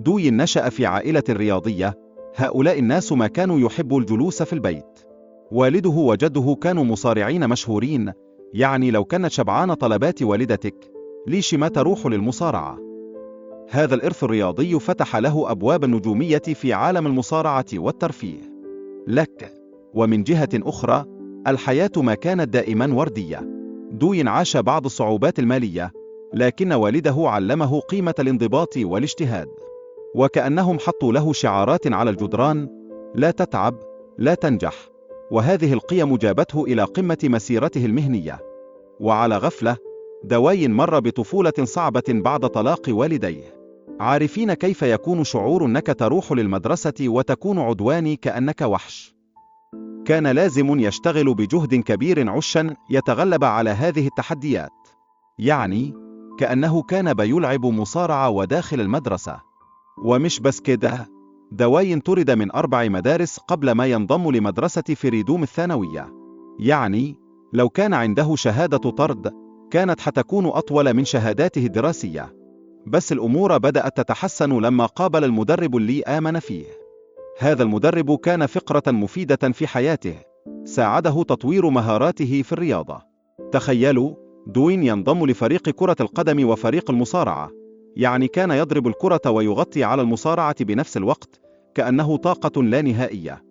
دوين نشأ في عائلة رياضية، هؤلاء الناس ما كانوا يحبوا الجلوس في البيت. والده وجده كانوا مصارعين مشهورين، يعني لو كانت شبعان طلبات والدتك، ليش ما تروح للمصارعة؟ هذا الإرث الرياضي فتح له أبواب النجومية في عالم المصارعة والترفيه. لك. ومن جهة أخرى، الحياة ما كانت دائما وردية. دوين عاش بعض الصعوبات المالية، لكن والده علمه قيمة الانضباط والاجتهاد. وكأنهم حطوا له شعارات على الجدران: لا تتعب، لا تنجح. وهذه القيم جابته إلى قمة مسيرته المهنية. وعلى غفلة، دواين مر بطفولة صعبة بعد طلاق والديه. عارفين كيف يكون شعور أنك تروح للمدرسة وتكون عدواني كأنك وحش. كان لازم يشتغل بجهد كبير عشان يتغلب على هذه التحديات. يعني كأنه كان بيلعب مصارعة وداخل المدرسة. ومش بس كده، دواين طرد من 4 مدارس قبل ما ينضم لمدرسة فريدوم الثانوية. يعني لو كان عنده شهادة طرد كانت حتكون أطول من شهاداته الدراسية. بس الأمور بدأت تتحسن لما قابل المدرب اللي آمن فيه. هذا المدرب كان فقرة مفيدة في حياته، ساعده تطوير مهاراته في الرياضة. تخيلوا دوين ينضم لفريق كرة القدم وفريق المصارعة، يعني كان يضرب الكرة ويغطي على المصارعة بنفس الوقت، كأنه طاقة لا نهائية.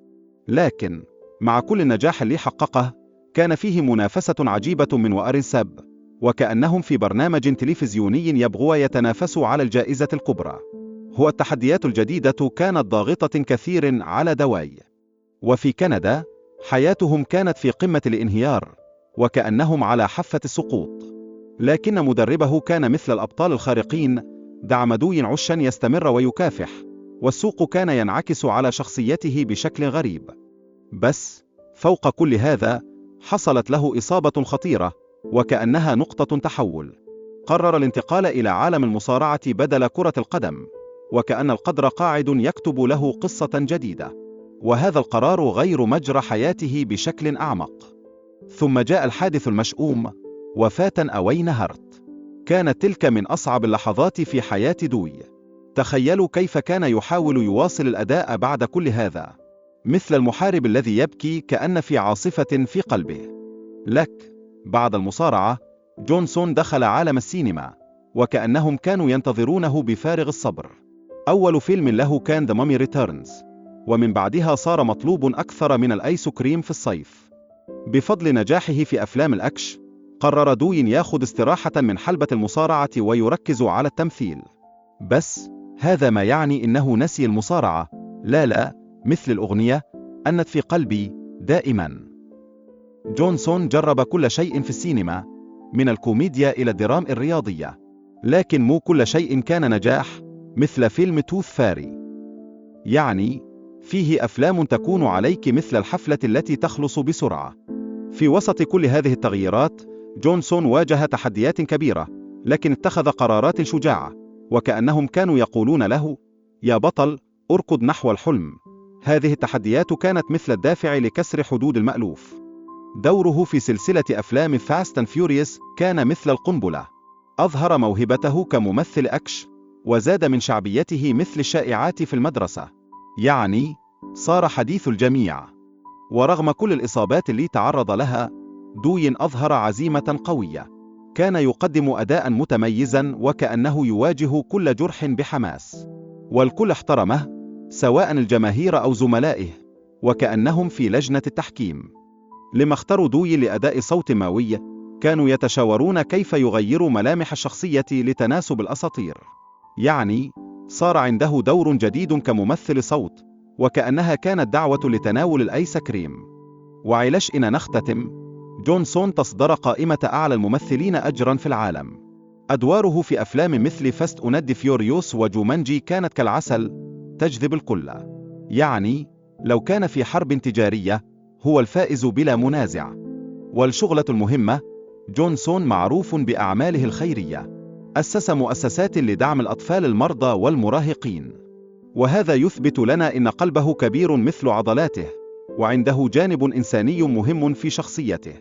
لكن مع كل النجاح اللي حققه، كان فيه منافسة عجيبة من وارن سب، وكأنهم في برنامج تلفزيوني يبغوا يتنافسوا على الجائزة الكبرى. هو التحديات الجديدة كانت ضاغطة كثير على دواي. وفي كندا حياتهم كانت في قمة الانهيار، وكأنهم على حافة السقوط. لكن مدربه كان مثل الأبطال الخارقين، دعم دوين عشان يستمر ويكافح، والسوق كان ينعكس على شخصيته بشكل غريب. بس فوق كل هذا حصلت له إصابة خطيرة، وكأنها نقطة تحول. قرر الانتقال إلى عالم المصارعة بدل كرة القدم، وكأن القدر قاعد يكتب له قصة جديدة. وهذا القرار غير مجرى حياته بشكل أعمق. ثم جاء الحادث المشؤوم، وفاة أوين هارت. كانت تلك من أصعب اللحظات في حياة دوي. تخيلوا كيف كان يحاول يواصل الأداء بعد كل هذا، مثل المحارب الذي يبكي كأن في عاصفة في قلبه. لك بعد المصارعة، جونسون دخل عالم السينما، وكأنهم كانوا ينتظرونه بفارغ الصبر. أول فيلم له كان The Mummy Returns، ومن بعدها صار مطلوب أكثر من الآيس كريم في الصيف. بفضل نجاحه في أفلام الأكش، قرر دوين ياخذ استراحة من حلبة المصارعة ويركز على التمثيل. بس هذا ما يعني إنه نسي المصارعة، لا لا، مثل الأغنية أنت في قلبي دائما. جونسون جرب كل شيء في السينما، من الكوميديا إلى الدراما الرياضية، لكن مو كل شيء كان نجاح، مثل فيلم Tooth Fairy. يعني فيه أفلام تكون عليك مثل الحفلة التي تخلص بسرعة. في وسط كل هذه التغييرات، جونسون واجه تحديات كبيرة، لكن اتخذ قرارات شجاعة، وكأنهم كانوا يقولون له: يا بطل، اركض نحو الحلم. هذه التحديات كانت مثل الدافع لكسر حدود المألوف. دوره في سلسلة أفلام Fast and Furious كان مثل القنبلة. أظهر موهبته كممثل أكش، وزاد من شعبيته مثل الشائعات في المدرسة. يعني صار حديث الجميع. ورغم كل الإصابات اللي تعرض لها، دوين أظهر عزيمة قوية. كان يقدم أداء متميزا، وكأنه يواجه كل جرح بحماس. والكل احترمه، سواء الجماهير أو زملائه، وكأنهم في لجنة التحكيم. لما اختاروا دوي لأداء صوت ماوي، كانوا يتشاورون كيف يغيروا ملامح الشخصية لتناسب الأساطير. يعني صار عنده دور جديد كممثل صوت، وكأنها كانت دعوة لتناول الآيس كريم. وعلشان نختتم، جونسون تصدر قائمة أعلى الممثلين أجرا في العالم. أدواره في أفلام مثل Fast and Furious وجومانجي كانت كالعسل، تجذب الكل. يعني لو كان في حرب تجارية، هو الفائز بلا منازع. والشغلة المهمة، جونسون معروف بأعماله الخيرية. أسس مؤسسات لدعم الأطفال المرضى والمراهقين، وهذا يثبت لنا إن قلبه كبير مثل عضلاته، وعنده جانب إنساني مهم في شخصيته.